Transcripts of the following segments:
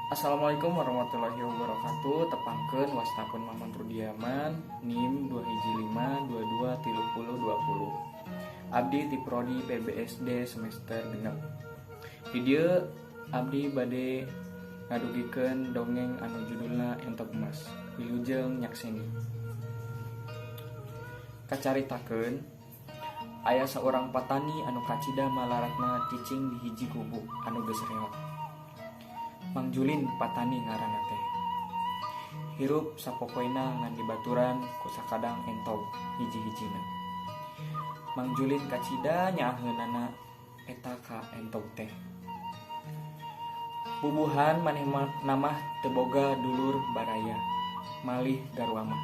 Assalamualaikum warahmatullahi wabarakatuh. Tepangkeun wasta pun Maman Rudiaman, NIM 215223020. Abdi ti prodi PBSD semester 6. Di dieu abdi bade ngadugikeun dongeng anu judulna Entog Emas. Wilujeng nyakseni. Kacaritakeun aya saurang patani anu kacida malaratna cicing di hiji gubuk anu geus reot. Mang Julin patani ngaranna teh. Hirup sapopoena ngan dibaturan ku sakadang entog hiji-hijina. Mang Julin kacida nyaaheunana eta ka entog teh. Bubuhan maneh namah teu boga dulur baraya, malih garwa mah.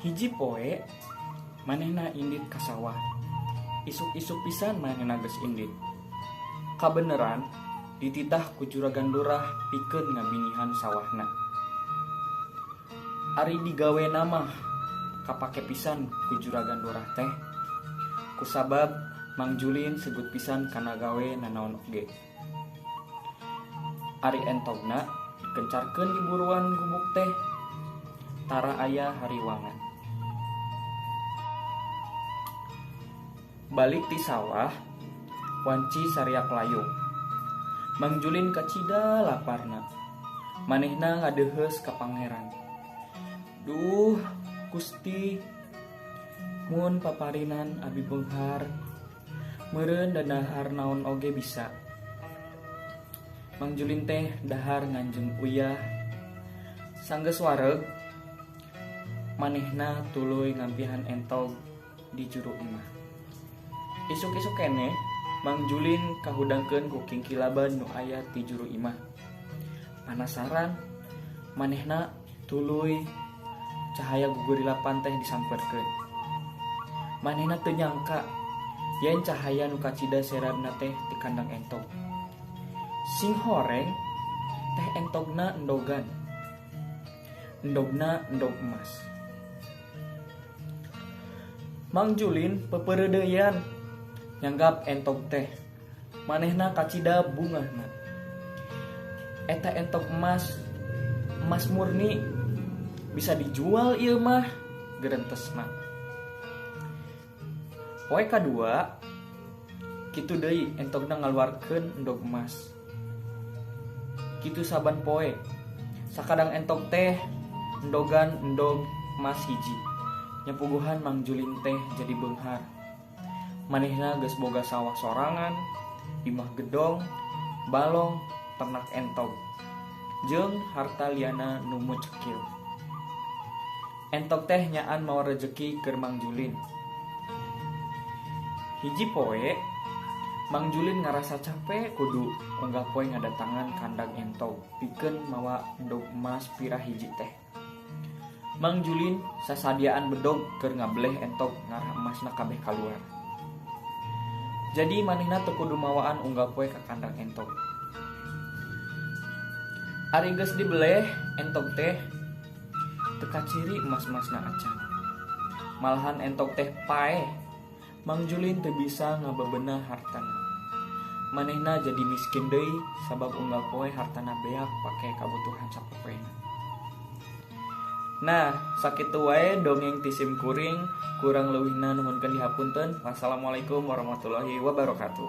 Hiji poe manehna indit ka sawah. Isuk-isuk pisan manehna geus indit. Kabeneran dititah ku juragan lurah pikeun ngabinihan sawahna. Ari digawena mah kapake pisan ku juragan lurah teh. Kusabab Mang Julin segut pisan kana gawe nanaon oge. Ari entogna dikencarkeun di buruan gubuk teh tara aya hariwangan. Balik ti sawah wanci sariak layung. Mang Julin kacida laparna. Manehna ngadeheus ka pangeran. Duh, Gusti, mun paparinan abi beunghar, meureun dadahar naon oge bisa. Mang Julin teh dahar nganjeng uyah. Sanggeus wareg, manehna tuluy ngampihan entog di juru imah. Isuk-isuk keneh Mang Julin kahudangkeun ku kingkilaban nu aya ti juru imah. Panasaran manehna tuluy cahaya gugurilapan teh disamperkeun. Manehna teu nyangka yen cahaya nu kacida serabna teh ti kandang entog. Sing horeng teh entogna endogan. Endogna endog emas. Mang Julin pepereudeuyan nyanggap entog teh. Manehna kacida bungahna. Eta entog emas, emas murni, bisa dijual ieu mah, gerentesna. Poe kadua kitu deui entogna ngaluarkeun endog emas. Kitu saban poe. Sakadang entog teh endogan endog emas hiji. Nyapuguhan Mang Julin teh jadi beunghar. Manehna geus boga sawah sorangan, imah gedong, balong, ternak entog, jeung harta liana nu mucekil. Entog teh nyaan mawa rejeki keur Mang Julin. Hiji poe, Mang Julin ngarasa capek kudu unggal poe ngadatangan kandang entog pikeun mawa endog emas pirah hiji teh. Mang Julin sasadiaan bedog keur ngabeleh entog ngarah emasna kabeh kaluar. Jadi manehna teu kudu mawaan unggal poe ka kandang entog. Ari geus dibeleh entog teh teu kaciri emas-emasna acan. Malahan entog teh paeh. Mang Julin teu bisa ngabebenah hartana. Manehna jadi miskin deui sabab unggal poe hartana beak pake kabutuhan sapopoena. Nah, sakitu wae dongeng ti sim kuring, kurang leuwihna nuhunkeun dihapunten. Wassalamualaikum warahmatullahi wabarakatuh.